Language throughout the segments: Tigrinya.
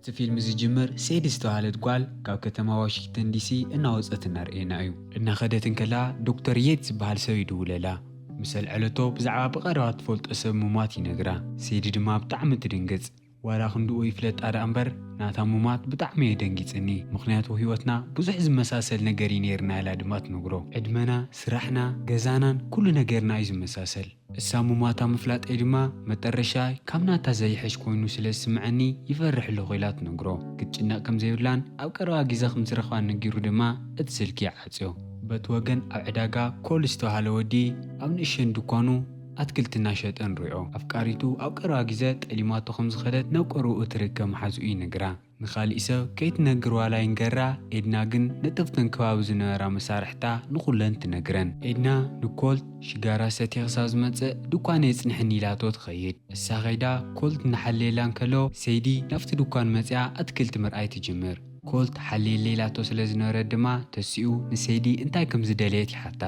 እቲ ፊልም ዝጅምር ሴዲ ዝተባህለት ጓል ካብ ከተማ ዋሽንግተን ዲሲ እናወጸት እናርእየና እዩ። እናኸደት እንከላ ዶክተር የት ዝበሃል ሰብ ይድውለላ። ምስ ኣልዐለቶ ብዛዕባ ብቐረባ ትፈልጦ ሰብ ምሟት ይነግራ። ሴዲ ድማ ብጣዕሚ ትድንግጽ። ዋላ ክንድኡ ይፍለጣ ደኣ እምበር ናታ ምሟት ብጣዕሚ እዩ ደንጊጽኒ፣ ምኽንያቱ ህይወትና ብዙሕ ዝመሳሰል ነገር እዩ ነይርና ኢላ ድማ ትነግሮ። ዕድመና፣ ስራሕና፣ ገዛናን ኩሉ ነገርና እዩ ዝመሳሰል። እሳ ምሟታ ምፍላጠይ ድማ መጠረሻይ ካብ ናታ ዘይሕሽ ኮይኑ ስለ ዝስምዐኒ ይፈርሕ ኣለኹ ኢላ ትነግሮ። ክትጭነቕ ከም ዘይብላን ኣብ ቀረባ ግዜ ከም ዝረኽባን ነጊሩ ድማ እቲ ስልኪ ይዓጽዮ። በቲ ወገን ኣብ ዕዳጋ ኮል ዝተባህለ ወዲ ኣብ ንእሽተን ድኳኑ ኣትክልቲ እናሸጠ ንሪኦ። ኣፍቃሪቱ ኣብ ቀረባ ግዜ ጠሊማቶ ከም ዝኸደት ናብ ቀረብኡ ትርከብ መሓዝኡ ይነግራ። ንኻሊእ ሰብ ከይትነግር ዋላ ይንገራ፣ ኤድና ግን ነተብተን ከባቢ ዝነበራ መሳርሕታ ንኹለን ትነግረን። ኤድና ንኮልት ሽጋራ ሰትየ ክሳብ ዝመጽእ ድኳነይ ጽንሕኒ ኢላቶ ትኸይድ። እሳ ኸይዳ ኮልት እናሓለየላ እንከሎ ሴዲ ናብቲ ድኳን መጽያ ኣትክልቲ ምርኣይ ትጅምር። ኮልት ሓልየለይ ኢላቶ ስለ ዝነበረት ድማ ተሲኡ ንሴዲ እንታይ ከም ዝደለየት ይሓታ።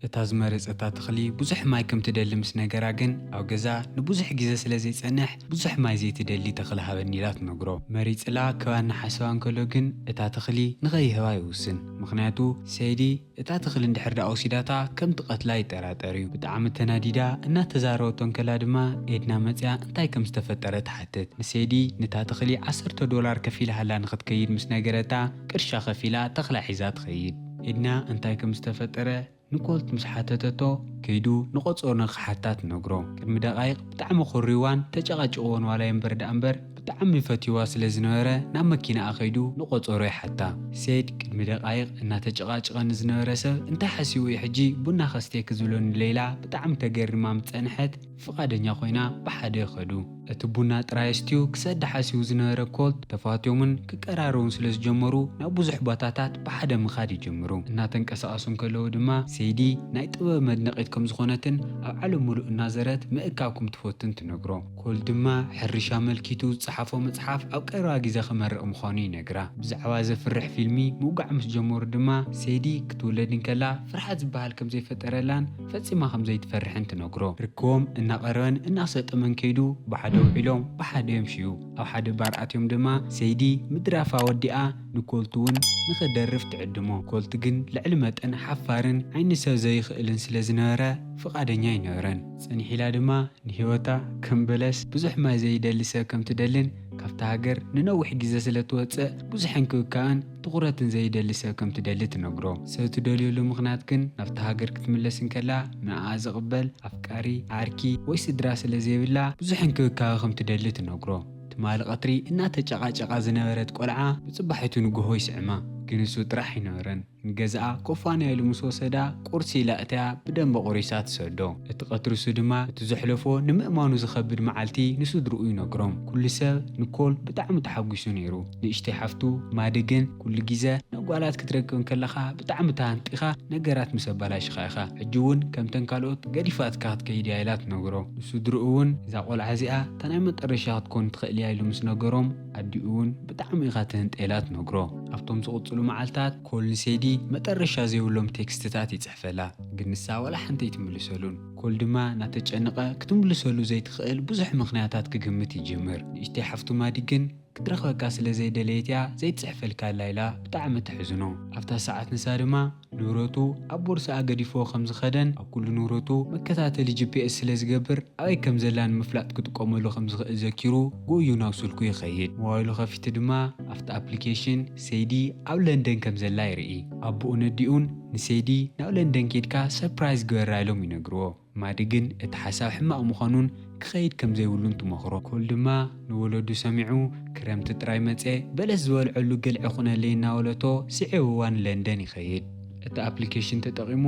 እታ ዝመረጸታ ተኽሊ ብዙሕ ማይ ከም ትደሊ ምስ ነገራ ግን ኣብ ገዛ ንብዙሕ ግዜ ስለ ዘይጸንሕ ብዙሕ ማይ ዘይትደሊ ተኽሊ ሃበኒ ኢላ ትነግሮ። መሪጽላ ክህባ እናሓሰባ እንከሎ ግን እታ ተኽሊ ንኸይህባ ይውስን። ምኽንያቱ ሴዲ እታ ተኽሊ እንድሕር ደኣ ወሲዳታ ከም ትቐትላ ይጠራጠር እዩ። ብጣዕሚ ተናዲዳ እናተዛረበቶ እንከላ ድማ ኤድና መጽያ እንታይ ከም ዝተፈጠረ ትሓትት። ንሴዲ ነታ ተኽሊ ዓሰርተ ዶላር ከፊላሃላ ንኽትከይድ ምስ ነገረታ ቅርሻ ከፊላ ተኽላ ሒዛ ትኸይድ። ኤድና እንታይ ከም ዝተፈጠረ ንኮልት ምስ ሓተተቶ ከይዱ ንቆጸሮ ንኽሓታ ትነግሮ። ቅድሚ ደቓይቕ ብጣዕሚ ኮሪዋን ተጨቓጭቕዎን ዋላ እምበር ደኣ እምበር ብጣዕሚ ፈትይዋ ስለ ዝነበረ ናብ መኪናኣ ከይዱ ንቆጸሮ ይሓታ። ሴድ ቅድሚ ደቓይቕ እናተጨቓጨቐ ንዝነበረ ሰብ እንታይ ሓሲቡ እዩ ሕጂ ቡና ከስቴ ክዝብሎ ንሌላ ብጣዕሚ ተገሪማ ምስ ጸንሐት ፍቓደኛ ኮይና ብሓደ ይኸዱ። እቲ ቡና ጥራይ ኣስትዩ ክሰዲ ሓሲቡ ዝነበረ ኮልት ተፋትዮምን ክቀራረቡን ስለ ዝጀመሩ ናብ ብዙሕ ቦታታት ብሓደ ምኻድ ይጅምሩ። እናተንቀሳቐሱ እንከለዉ ድማ ሴዲ ናይ ጥበብ መድነቒት ከም ዝኾነትን ኣብ ዓለም ሙሉእ እናዘረት ምእካብ ከም ትፈቱን ትነግሮ። ኮልት ድማ ሕርሻ ኣመልኪቱ ዝጸሓፎ መጽሓፍ ኣብ ቀረባ ግዜ ክመርቕ ምዃኑ ይነግራ። ብዛዕባ ዘፍርሕ ፊልሚ ምውጋዕ ምስ ጀመሩ ድማ ሴዲ ክትውለድ እንከላ ፍርሓት ዝበሃል ከም ዘይፈጠረላን ፈጺማ ከም ዘይትፈርሕን ትነግሮ። ርክቦም እናቐረበን እናሰጠመን ከይዱ ብሓደ ውዒሎም ብሓደ የምሽዩ። ኣብ ሓደ ባር ኣትዮም ድማ ሴዲ ምድራፋ ወዲኣ ንኮልት እውን ንኽደርፍ ትዕድሞ። ኮልት ግን ልዕሊ መጠን ሓፋርን ዓይኒ ሰብ ዘይኽእልን ስለ ዝነበረ ፍቓደኛ ኣይነበረን። ጸኒሕ ኢላ ድማ ንህይወታ ከም በለስ ብዙሕ ማይ ዘይደሊ ሰብ ከም ትደልን ካብታ ሃገር ንነዊሕ ግዜ ስለ ትወጽእ ብዙሕ እንክብካብን ትኹረትን ዘይደሊ ሰብ ከም ትደሊ ትነግሮ። ሰብ ትደልየሉ ምኽንያት ግን ናብታ ሃገር ክትምለስ እንከላ ንኣኣ ዝቕበል ኣፍቃሪ፣ ዓርኪ ወይ ስድራ ስለ ዘይብላ ብዙሕ እንክብካበ ከም ትደሊ ትነግሮ። ትማሊ ቀትሪ እናተጨቓጨቓ ዝነበረት ቆልዓ ብጽባሒቱ ንግሆ ይስዕማ፣ ግን እሱ ጥራሕ ኣይነበረን። ንገዛኣ ኮፋንያ ኢሉ ምስ ወሰዳ ቁርሲ ኢላ እትያ ብደንበ ቁሪሳ ትሰዶ። እቲ ቀትሪ እሱ ድማ እቲ ዘሕለፎ ንምእማኑ ዝኸብድ መዓልቲ ንስድርኡ ይነግሮም። ኩሉ ሰብ ንኮል ብጣዕሚ ተሓጒሱ ነይሩ። ንእሽተይ ሓፍቱ ማዲ ግን ኩሉ ግዜ ነጓላት ክትረክብ እንከለኻ ብጣዕሚ ተሃንጢኻ ነገራት ምስ ኣባላሽኻ ኢኻ። ሕጂ እውን ከምተን ካልኦት ገዲፋትካ ክትከይድ እያ ኢላ ትነግሮ። ንስድርኡ እውን እዛ ቆልዓ እዚኣ እታ ናይ መጠረሻ ክትኮን ትኽእል እያ ኢሉ ምስ ነገሮም ኣዲኡ እውን ብጣዕሚ ኢኻ ትህንጠ ኢላ ትነግሮ። ኣብቶም ዝቕጽሉ መዓልታት ኮል ንሴዲ መጠረሻ ዘይብሎም ቴክስትታት ይጽሕፈላ፣ ግን ንሳ ዋላ ሓንቲ ኣይትምልሰሉን። ኮል ድማ እናተጨነቐ ክትምልሰሉ ዘይትኽእል ብዙሕ ምኽንያታት ክግምት ይጅምር። ንእሽተይ ሓፍቱ ማዲ ግን ክትረኽበካ ስለ ዘይደለየት እያ ዘይትጽሕፈልካ ኣላ ኢላ ብጣዕሚ ትሕዝኖ። ኣብታ ሰዓት ንሳ ድማ ንብረቱ ኣብ ቦርስኣ ገዲፍዎ ከም ዝኸደን ኣብ ኩሉ ንብረቱ መከታተሊ ጂ ፒ ኤስ ስለ ዝገብር ኣበይ ከም ዘላ ንምፍላጥ ክጥቀመሉ ከም ዝኽእል ዘኪሩ ጉዩ ናብ ስልኩ ይኸይድ። ሞባይሉ ከፊቱ ድማ ኣብቲ ኣፕሊኬሽን ሴዲ ኣብ ለንደን ከም ዘላ ይርኢ። ኣቦኡን ኣዲኡን ንሴዲ ናብ ለንደን ኬድካ ሰርፕራይዝ ግበራ ኢሎም ይነግርዎ። ማዲ ግን እቲ ሓሳብ ሕማቕ ምዃኑን ክኸይድ ከም ዘይብሉን ትመኽሮ። ኮል ድማ ንወለዱ ሰሚዑ ክረምቲ ጥራይ መጸ በለስ ዝበልዐሉ ገልዒ ኩነለይ እናበለቶ ስዒብዋ ንለንደን ይኸይድ። እቲ ኣፕሊኬሽን ተጠቒሙ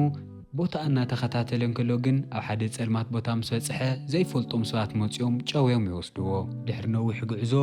ቦታ እናተኸታተለ እንከሎ ግን ኣብ ሓደ ጸልማት ቦታ ምስ በጽሐ ዘይፈልጦም ሰባት መጺኦም ጨውዮም ይወስድዎ። ድሕሪ ነዊሕ ጉዕዞ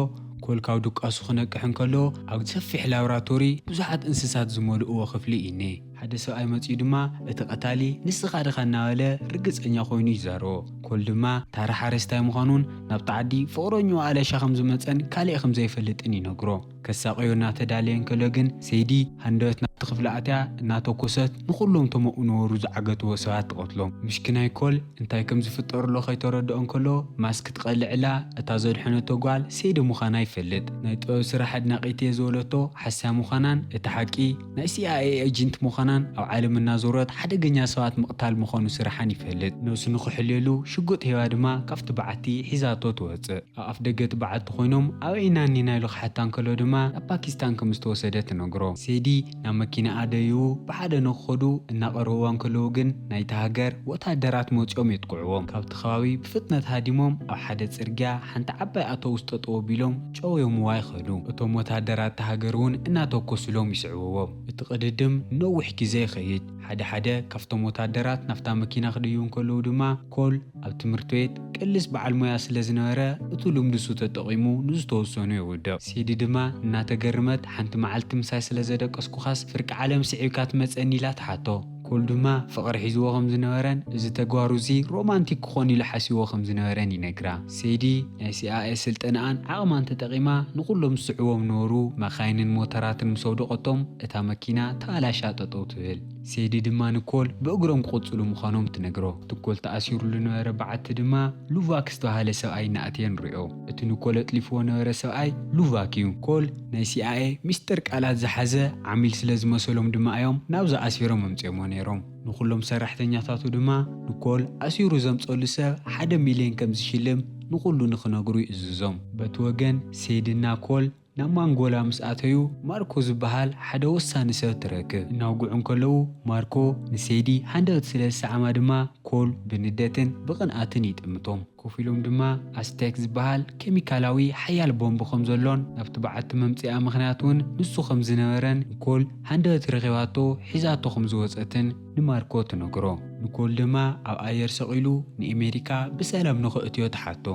ኮል ካብ ድቃሱ ክነቅሕ እንከሎ ኣብ ሰፊሕ ላብራቶሪ ብዙሓት እንስሳት ዝመልእዎ ክፍሊ እዩ እኔ። ሓደ ሰብኣይ መጺኡ ድማ፣ "እቲ ቀታሊ ንስኻ ዲኻ?" እናበለ ርግጸኛ ኮይኑ ይዛረቦ። ኮል ድማ ታራ ሓረስታይ ምዃኑን ናብቲ ዓዲ ፍቕረኛኡ ኣለሻ ከም ዝመጸን ካልእ ከም ዘይፈልጥን ይነግሮ። ከሳቕዮ እናተዳለየ እንከሎ ግን፣ ሴዲ ሃንደበት ናብቲ ክፍሊ ኣትያ እናተኮሰት ንኹሎም እቶም ኣብኡ ነበሩ ዝዓገትዎ ሰባት ትቐትሎም። ምሽኪናይ ኮል እንታይ ከም ዝፍጠር ኣሎ ከይተረድኦ እንከሎ፣ ማስክ ትቐልዕላ እታ ዘድሐነቶ ጓል ሴዲ ምዃና ይፈልጥ። ናይ ጥበብ ስራሕ ኣድናቒት እየ ዝበለቶ ሓስያ ምዃናን፣ እቲ ሓቂ ናይ ሲ ኣይ ኤ ኤጀንት ምዃናን፣ ኣብ ዓለም እናዞረት ሓደገኛ ሰባት ምቕታል ምዃኑ ስራሓን ይፈልጥ። ነብሱ ንኽሕልየሉ ሽጉጥ ሂባ ድማ ካብቲ በዓቲ ሒዛቶ ትወጽእ። ኣብ ኣፍ ደገ እቲ በዓቲ ኮይኖም፣ "ኣበይ ኢና እኒና?" ኢሉ ክሓታ እንከሎ ድማ፣ ናብ ፓኪስታን ከም ዝተወሰደ ትነግሮ። ሴዲ ናብ መኪና ኣደይቡ ብሓደ ንክኸዱ እናቐረብዋ እንከለዉ ግን፣ ናይቲ ሃገር ወታደራት መጺኦም የጥቅዕዎም። ካብቲ ከባቢ ብፍጥነት ሃዲሞም፣ ኣብ ሓደ ጽርግያ ሓንቲ ዓባይ ኣውቶቡስ ጠጠው ኣቢሎም ጨውዮምዋ ይኸዱ። እቶም ወታደራት እታ ሃገር እውን እናተኮሱሎም ይስዕብዎም። እቲ ቅድድም ነዊሕ ግዜ ይኸይድ። ሓደ ሓደ ካብቶም ወታደራት ናብታ መኪና ክድይቡ እንከለዉ ድማ፣ ኮል ኣብ ትምህርቲ ቤት ቅልስ በዓል ሞያ ስለ ዝነበረ፣ እቲ ልምድሱ ተጠቒሙ ንዝተወሰኑ የውድቕ። ሴዲ ድማ እናተገርመት፣ "ሓንቲ መዓልቲ ምሳይ ስለ ዘደቀስኩኻስ ፍርቂ ዓለም ስዒብካ ትመጸኒ?" ኢላ ትሓቶ። ኮል ድማ ፍቕሪ ሒዝዎ ከም ዝነበረን፣ እዚ ተግባሩ እዚ ሮማንቲክ ክኾን ኢሉ ሓሲብዎ ከም ዝነበረን ይነግራ። ሴዲ ናይ ሲ ኣይ ኤ ስልጠናኣን ዓቕማን ተጠቒማ፣ ንኹሎም ዝስዕዎም ነበሩ መኻይንን ሞተራትን ምስ ኣውደቐቶም፣ እታ መኪና ተባላሻ ጠጠው ትብል። ሴዲ ድማ ንኮል ብእግሮም ክቕጽሉ ምዃኖም ትነግሮ። እቲ ኮል ተኣሲሩሉ ነበረ በዓቲ ድማ ሉቫክ ዝተባህለ ሰብኣይ እናኣተየ ንሪኦ። እቲ ንኮል ኣጥሊፍዎ ነበረ ሰብኣይ ሉቫክ እዩ። ኮል ናይ ሲ ኣይ ኤ ሚስጥር ቃላት ዝሓዘ ዓሚል ስለ ዝመሰሎም ድማ እዮም ናብዚ ኣሲሮም ኣምጺኦሞ ነይሮም። ንኹሎም ሰራሕተኛታቱ ድማ ንኮል ኣሲሩ ዘምጸሉ ሰብ ሓደ ሚልዮን ከም ዝሽልም ንኹሉ ንኽነግሩ ይእዝዞም። በቲ ወገን ሴድና ኮል ናብ ማንጎላ ምስ ኣተዩ፣ ማርኮ ዝበሃል ሓደ ወሳኒ ሰብ ትረክብ። እናውግዑ እንከለዉ፣ ማርኮ ንሴዲ ሃንደበት ስለ ዝሰዓማ ድማ፣ ኮል ብንደትን ብቕንኣትን ይጥምቶም። ኮፍ ኢሎም ድማ ኣስቴክ ዝበሃል ኬሚካላዊ ሓያል ቦምብ ከም ዘሎን፣ ናብቲ በዓቲ መምጽኣ ምኽንያት እውን ንሱ ከም ዝነበረን፣ ንኮል ሃንደበት ረኺባቶ ሒዛቶ ከም ዝወጸትን ንማርኮ ትነግሮ። ንኮል ድማ ኣብ ኣየር ሰቒሉ ንኤሜሪካ ብሰላም ንኽእትዮ ትሓቶ።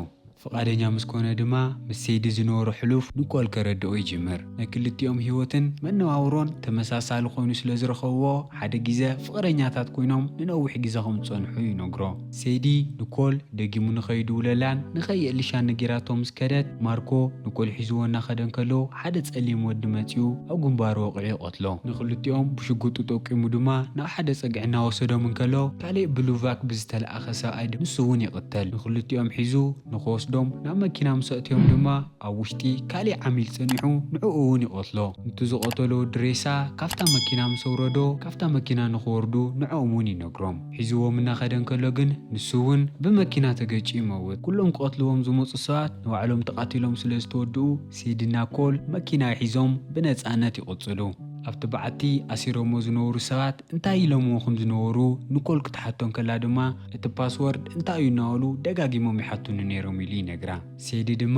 ፍቓደኛ ምስ ኮነ ድማ፣ ምስ ሴዲ ዝነበሮ ሕሉፍ ንኮል ከረድኦ ይጅምር። ናይ ክልቲኦም ህይወትን መነባብሮን ተመሳሳሊ ኮይኑ ስለ ዝረኸብዎ፣ ሓደ ግዜ ፍቕረኛታት ኮይኖም ንነዊሕ ግዜ ከም ዝጸንሑ ይነግሮ። ሴዲ ንኮል ደጊሙ ንኸይድውለላን ንኸየእልሻን ነጊራቶ ምስ ከደት፣ ማርኮ ንኮል ሒዝዎ እናኸደ እንከሎ፣ ሓደ ጸሊም ወዲ መጺኡ ኣብ ግንባሩ ወቒዑ ይቐትሎ። ንኽልቲኦም ብሽጉጡ ጠቂሙ ድማ ናብ ሓደ ጸግዒ እናወሰዶም እንከሎ፣ ካልእ ብሉቫክ ብዝተለኣኸ ሰብኣይ ድ-፣ ንሱ እውን ይቕተል። ንኽልቲኦም ሒዙ ንኽወስዶም ናብ መኪና ምስ ኣእትዮም ድማ፣ ኣብ ውሽጢ ካልእ ዓሚል ጸኒሑ ንዕኡ እውን ይቐትሎ። ነቲ ዝቐተሎ ወዲ ሬሳ ካብታ መኪና ምስ ኣውረዶ፣ ካብታ መኪና ንኽወርዱ ንዕኦም እውን ይነግሮም። ሒዝዎም እናኸደ እንከሎ ግን ንሱ እውን ብመኪና ተገጭዩ ይመውት። ኩሎም ክቐትልዎም ዝመጹ ሰባት ንባዕሎም ተቓቲሎም ስለ ዝተወድኡ፣ ሴድና ኮል መኪና ሒዞም ብነጻነት ይቕጽሉ። ኣብቲ በዓቲ ኣሲሮሞ ዝነበሩ ሰባት እንታይ ኢሎምዎ ከም ዝነበሩ ንኮል ክትሓቶ እንከላ ድማ፣ እቲ ፓስወርድ እንታይ እዩ እናበሉ ደጋጊሞም ይሓቱኒ ነይሮም ኢሉ ይነግራ። ሴዲ ድማ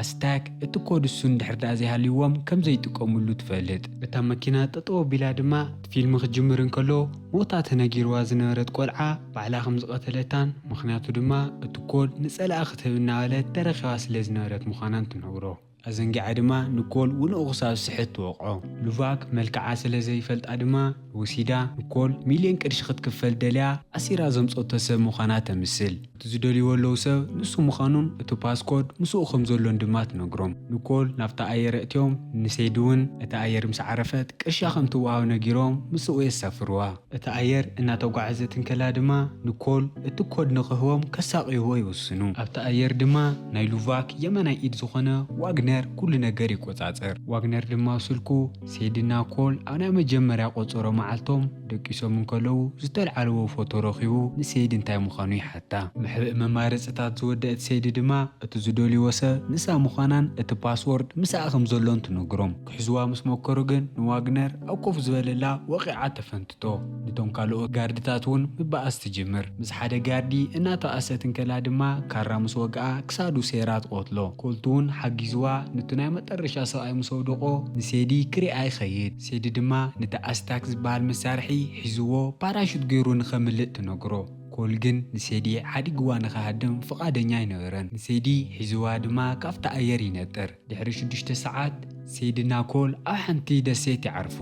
ኣስታክ እቲ ኮድ እሱ እንድሕር ደኣ ዘይሃልይዎም ከም ዘይጥቀሙሉ ትፈልጥ። እታ መኪና ጠጠው ኣቢላ ድማ እቲ ፊልም ክጅምር እንከሎ ሞታ ተነጊርዋ ዝነበረት ቆልዓ ባዕላ ከም ዝቐተለታን፣ ምኽንያቱ ድማ እቲ ኮድ ንጸላኢ ክትህብ እናበለት ተረኺባ ስለ ዝነበረት ምዃናን ትነግሮ። ኣዘንጊዓ ድማ ንኮል ውንኡ ክሳብ ዝስሕት ትወቕዖ። ሉቫክ መልክዓ ስለ ዘይፈልጣ ድማ ወሲዳ ንኮል ሚልዮን ቅርሺ ክትክፈል ደልያ ኣሲራ ዘምጸቶ ሰብ ምዃና ተምስል። እቲ ዝደልይዎ ኣለዉ ሰብ ንሱ ምዃኑን እቲ ፓስኮድ ምስኡ ከም ዘሎን ድማ ትነግሮም። ንኮል ናብታ ኣየር ኣእትዮም፣ ንሴዲ እውን እታ ኣየር ምስ ዓረፈት ቅርሻ ከም ትወሃብ ነጊሮም ምስኡ የሳፍርዋ። እታ ኣየር እናተጓዓዘት እንከላ ድማ ንኮል እቲ ኮድ ንኽህቦም ከሳቕይዎ ይውስኑ። ኣብቲ ኣየር ድማ ናይ ሉቫክ የማናይ ኢድ ዝኾነ ዋግነር ኩሉ ነገር ይቆጻጸር። ዋግነር ድማ ኣብ ስልኩ ሴድና ኮል ኣብ ናይ መጀመርያ ቆጸሮ መዓልቶም ደቂሶም እንከለዉ ዝተልዓልዎ ፎቶ ረኺቡ ንሴዲ እንታይ ምዃኑ ይሓታ። መሕብእ መማረጽታት ዝወደአት ሴዲ ድማ እቲ ዝደልይዎ ሰብ ንሳ ምዃናን እቲ ፓስወርድ ምስኣ ከም ዘሎን ትነግሮም። ክሕዝዋ ምስ መከሩ ግን ንዋግነር ኣብ ኮፍ ዝበለላ ወቒዓ ተፈንትቶ። ንቶም ካልኦት ጋርድታት እውን ምባኣስ ትጅምር። ምስ ሓደ ጋርዲ እናተባኣሰት እንከላ ድማ ካራ ምስ ወግኣ ክሳዱ ሴራ ትቐትሎ። ኮልት እውን ሓጊዝዋ ነቲ ናይ መጠረሻ ሰብኣይ ምስ ኣውደቖ ንሴዲ ክሪኣ ይኸይድ። ሴዲ ድማ ነቲ ኣስታክ ዝበሃል መሳርሒ ሒዝዎ ፓራሹት ገይሩ ንኸምልጥ ትነግሮ። ኮል ግን ንሴዲ ሓዲግዋ ንኸሃድም ፍቓደኛ ኣይነበረን። ንሴዲ ሒዝዋ ድማ ካብቲ ኣየር ይነጥር። ድሕሪ ሽዱሽተ ሰዓት ሴድና ኮል ኣብ ሓንቲ ደሴት ይዓርፉ።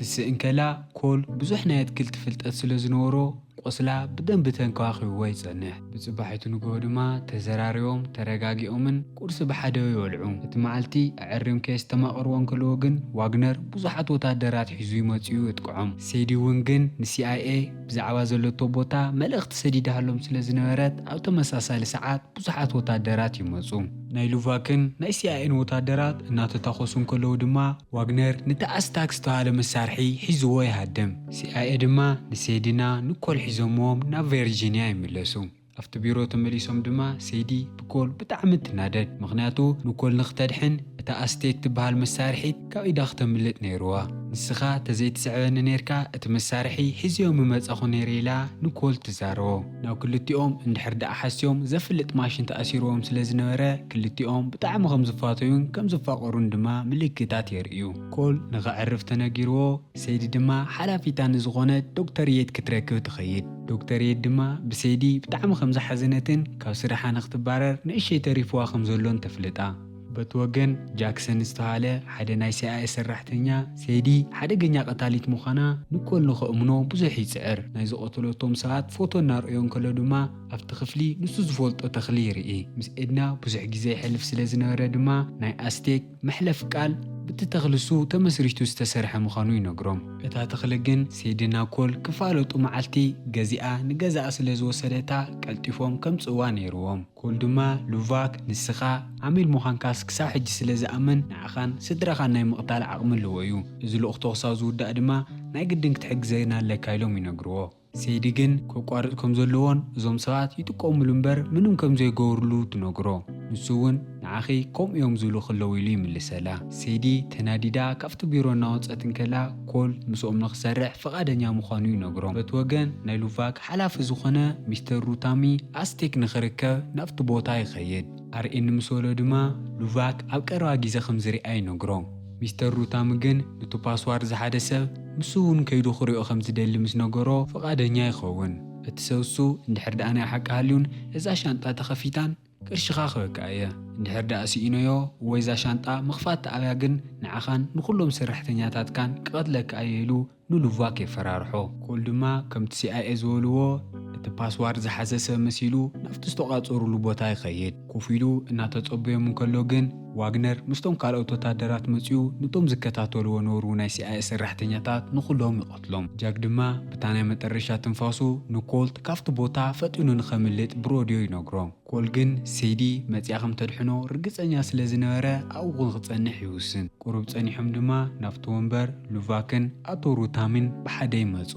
ክትስእ እንከላ፣ ኮል ብዙሕ ናይ ኣትክልቲ ፍልጠት ስለ ዝነበሮ፣ ቆስላ ብደንቢ ተንከባኺብዎ ይጸንሕ። ብጽባሒቱ ንግሆ ድማ ተዘራሪቦም፣ ተረጋጊኦምን ቁርሲ ብሓደ ይበልዑ። እቲ መዓልቲ ኣዐርዮም ከየስተማቐርዎ እንከለዎ ግን፣ ዋግነር ብዙሓት ወታደራት ሒዙ ይመጽኡ የጥቅዖም። ሴዲ እውን ግን ንሲኣይኤ ብዛዕባ ዘለቶ ቦታ መልእኽቲ ሰዲዳሃሎም ስለ ዝነበረት፣ ኣብ ተመሳሳሊ ሰዓት ብዙሓት ወታደራት ይመጹ። ናይ ሉቫክን ናይ ሲኣይኤን ወታደራት እናተታኾሱ እንከለዉ ድማ፣ ዋግነር ነቲ ኣስታክ ዝተባህለ መሳርሒ ሒዝዎ ይሃድም። ሲኣይኤ ድማ ንሴዲና ንኮል ሒዞምዎም ናብ ቨርጂንያ ይምለሱ። ኣብቲ ቢሮ ተመሊሶም ድማ ሴዲ ብኮል ብጣዕሚ ትናደድ። ምኽንያቱ ንኮል ንኽተድሕን እታ ኣስቴክ ትበሃል መሳርሒት ካብ ኢዳ ክተምልጥ ነይርዋ። "ንስኻ ተዘይትስዕበኒ ነይርካ እቲ መሳርሒ ሒዝዮ ምመጻኹ ነይረ" ኢላ ንኮል ትዛረቦ። ናብ ክልቲኦም እንድሕር ደኣ ሓስዮም ዘፍልጥ ማሽን ተኣሲርዎም ስለ ዝነበረ፣ ክልቲኦም ብጣዕሚ ከም ዝፋተዩን ከም ዝፋቐሩን ድማ ምልክታት የርእዩ። ኮል ንኸዕርፍ ተነጊርዎ፣ ሴዲ ድማ ሓላፊታ ንዝኾነት ዶክተር የት ክትረክብ ትኸይድ። ዶክተር የት ድማ ብሴዲ ብጣዕሚ ከም ዝሓዘነትን ካብ ስራሓ ንኽትባረር ንእሽተይ ተሪፍዋ ከም ዘሎን ተፍልጣ። በቲ ወገን ጃክሰን ዝተባሃለ ሓደ ናይ ሲኣይኤ ሰራሕተኛ፣ ሴዲ ሓደገኛ ቀታሊት ምዃና ንኮል ንኸእምኖ ብዙሕ ይጽዕር። ናይ ዝቐተለቶም ሰባት ፎቶ እናርእዮ እንከሎ ድማ ኣብቲ ክፍሊ ንሱ ዝፈልጦ ተኽሊ ይርኢ። ምስ ኤድና ብዙሕ ግዜ ይሕልፍ ስለ ዝነበረ ድማ ናይ ኣስቴክ መሕለፍ ቃል ብቲ ተኽሊ እሱ ተመስሪቱ ዝተሰርሐ ምዃኑ ይነግሮም። እታ ተኽሊ ግን ሴድና ኮል ክፋለጡ መዓልቲ ገዚኣ ንገዛኣ ስለ ዝወሰደታ ቀልጢፎም ከምጽእዋ ነይርዎም። ኮል ድማ ሉቫክ ንስኻ ዓሚል ምዃንካስ ክሳብ ሕጂ ስለ ዝኣምን ንዓኻን ስድራኻን ናይ ምቕታል ዓቕሚ ኣለዎ እዩ። እዚ ልኡኽ ተኹሳ ዝውዳእ ድማ ናይ ግድን ክትሕግዘና ኣለካ ኢሎም ይነግርዎ። ሴዲ ግን ከቋርጽ ከም ዘለዎን እዞም ሰባት ይጥቀሙሉ እምበር ምንም ከም ዘይገብሩሉ ትነግሮ። ንሱ እውን ንዓኺ ከምኡ እዮም ዝብሉ ከለዉ ኢሉ ይምልሰላ። ሴዲ ተናዲዳ ካብቲ ቢሮ እናወጸት እንከላ ኮል ምስኦም ንኽሰርሕ ፍቓደኛ ምዃኑ ይነግሮም። በቲ ወገን ናይ ሉቫክ ሓላፊ ዝኾነ ሚስተር ሩታሚ ኣስቴክ ንኽርከብ ናብቲ ቦታ ይኸይድ። ኣርኤን ምስ በሎ ድማ ሉቫክ ኣብ ቀረባ ግዜ ከም ዝርኣ ይነግሮ። ሚስተር ሩታሚ ግን ነቲ ፓስዋርድ ዝሓደ ሰብ ምስ እውን ከይዱ ክሪኦ ከም ዝደሊ ምስ ነገሮ ፍቓደኛ ይኸውን። እቲ ሰብ እሱ እንድሕር ደኣ ናይ ሓቂ ሃልዩን እዛ ሻንጣ ተኸፊታን ቅርሽኻ ክበካ እየ። እንድሕር ደኣ ስኢነዮ ወይ እዛ ሻንጣ ምኽፋት ተኣብያ ግን ንዓኻን ንኹሎም ሰራሕተኛታትካን ክቐትለካ እየ ኢሉ ንሉቫክ የፈራርሖ። ኮል ድማ ከምቲ ሲኣይኤ ዝበልዎ እቲ ፓስዋርድ ዝሓዘ ሰብ መሲሉ ናብቲ ዝተቋጸሩሉ ቦታ ይኸይድ። ኮፍ ኢሉ እናተጸበዮም እንከሎ ግን ዋግነር ምስቶም ካልኦት ወታደራት መጺኡ ነቶም ዝከታተልዎ ነበሩ ናይ ሲኣይኤ ሰራሕተኛታት ንኹሎም ይቐትሎም። ጃክ ድማ ብታ ናይ መጠረሻ ትንፋሱ ንኮልት ካብቲ ቦታ ፈጢኑ ንኸምልጥ ብሮድዮ ይነግሮ። ኮል ግን ሴዲ መጺኣ ከም ተድሕኖ ርግጸኛ ስለ ዝነበረ ኣብኡ ንኽጸንሕ ይውስን። ቁሩብ ጸኒሖም ድማ ናብቲ ወንበር ሉቫክን ኣቶ ሩታሚን ብሓደ ይመጹ።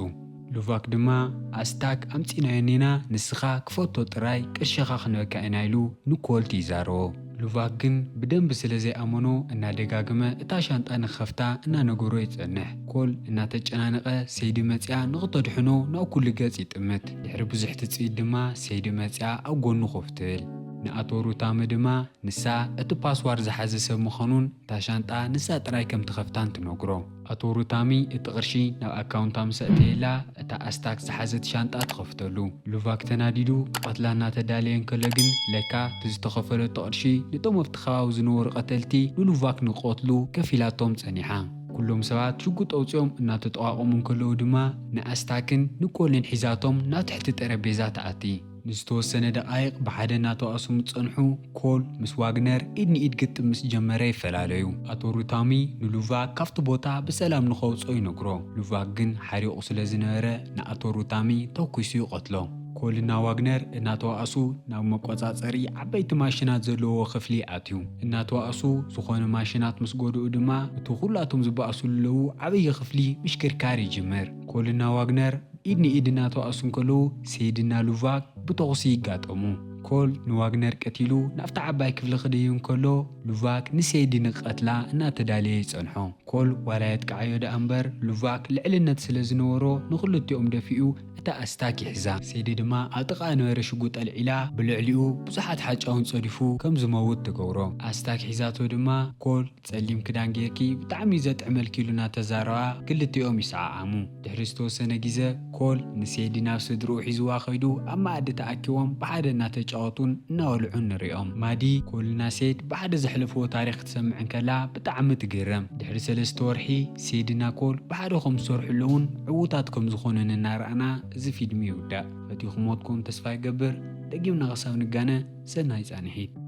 ሉቫክ ድማ ኣስታክ ኣምጺናዮ እኒና ንስኻ ክፈቶ ጥራይ ቅርሽኻ ክንበካ ኢና ኢሉ ንኮልት ይዛረቦ። ሉቫክ ግን ብደንቢ ስለ ዘይኣመኖ እናደጋገመ እታ ሻንጣ ንኽኸፍታ እናነገሮ ይጸንሕ። ኮል እናተጨናነቐ ሴዲ መጺኣ ንኽተድሕኖ ናብ ኩሉ ገጽ ይጥምት። ድሕሪ ብዙሕ ትጽቢት ድማ ሴዲ መጺኣ ኣብ ጎኑ ኮፍ ትብል። ንኣቶ ሩታሚ ድማ ንሳ እቲ ፓስዋርድ ዝሓዘ ሰብ ምዃኑን እታ ሻንጣ ንሳ ጥራይ ከም ትኸፍታን ትነግሮ። ኣቶ ሩታሚ እቲ ቅርሺ ናብ ኣካውንታ ምስ ኣእተየላ እታ ኣስታክ ዝሓዘት ሻንጣ ትኸፍተሉ። ሉቫክ ተናዲዱ ክቐትላ እናተዳለየ እንከሎ ግን ለካ እቲ ዝተኸፈለቶ ቅርሺ ነቶም ኣብቲ ከባቢ ዝነበሩ ቀተልቲ ንሉቫክ ንክቐትሉ ከፊላቶም ጸኒሓ። ኩሎም ሰባት ሽጉጥ ኣውጺኦም እናተጠዋቐሙ እንከለዉ ድማ ንኣስታክን ንኮልን ሒዛቶም ናብ ትሕቲ ጠረጴዛ ትኣቲ። ንዝተወሰነ ደቓይቕ ብሓደ እናተዋእሱ ምስ ጸንሑ፣ ኮል ምስ ዋግነር ኢድ ንኢድ ግጥም ምስ ጀመረ ይፈላለዩ። ኣቶ ሩታሚ ንሉቫክ ካብቲ ቦታ ብሰላም ንኸውጽኦ ይነግሮ። ሉቫክ ግን ሓሪቑ ስለ ዝነበረ ንኣቶ ሩታሚ ተኩሱ ይቐትሎ። ኮልና ዋግነር እናተዋእሱ ናብ መቆጻጸሪ ዓበይቲ ማሽናት ዘለዎ ክፍሊ ኣትዩ። እናተዋእሱ ዝኾነ ማሽናት ምስ ጎድኡ ድማ እቲ ኩላቶም ዝበኣሱሉ ዘለዉ ዓብዪ ክፍሊ ምሽክርካር ይጅምር። ኮልና ዋግነር ኢድ ንኢድ እናተዋእሱ እንከለዉ ሴድና ሉቫክ ብተኹሲ ይጋጠሙ። ኮል ንዋግነር ቀቲሉ ናብታ ዓባይ ክፍሊ ክድይብ እንከሎ ሉቫክ ንሴዲ ንክቐትላ እናተዳለየ ይጸንሖ። ኮል ዋላ የጥቅዓዮ ደኣ እምበር ሉቫክ ልዕልነት ስለ ዝነበሮ ንኽልቲኦም ደፊኡ እታ ኣስታክ ይሕዛ። ሴዲ ድማ ኣብ ጥቓ ነበረ ሽጉጥ ኣልዒላ ብልዕሊኡ ብዙሓት ሓጫውን ጸዲፉ ከም ዝመውት ትገብሮ። ኣስታክ ሒዛቶ ድማ ኮል ጸሊም ክዳን ጌርኪ ብጣዕሚ ዘጥዕመልኪ ኢሉ እናተዛረባ ክልቲኦም ይሰዓዓሙ። ድሕሪ ዝተወሰነ ግዜ ኮል ንሴዲ ናብ ስድርኡ ሒዝዋ ከይዱ ኣብ መኣዲ ተኣኪቦም ብሓደ እናተጫወቱን እናበልዑን ንሪኦም። ማዲ ኮልና ሴድ ብሓደ ዘሕለፍዎ ታሪኽ ክትሰምዕ እንከላ ብጣዕሚ ትግረም። ድሕሪ ሰለስተ ወርሒ ሴድና ኮል ብሓደ ከም ዝሰርሑ ኣለውን ዕዉታት ከም ዝኾኑን እናረኣና እዚ ፊልም ይውዳእ። ፈቲኹምዎ ትኮኑ ተስፋ ይገብር። ደጊምና ክሳብ ንጋነ ሰናይ ጻንሒት።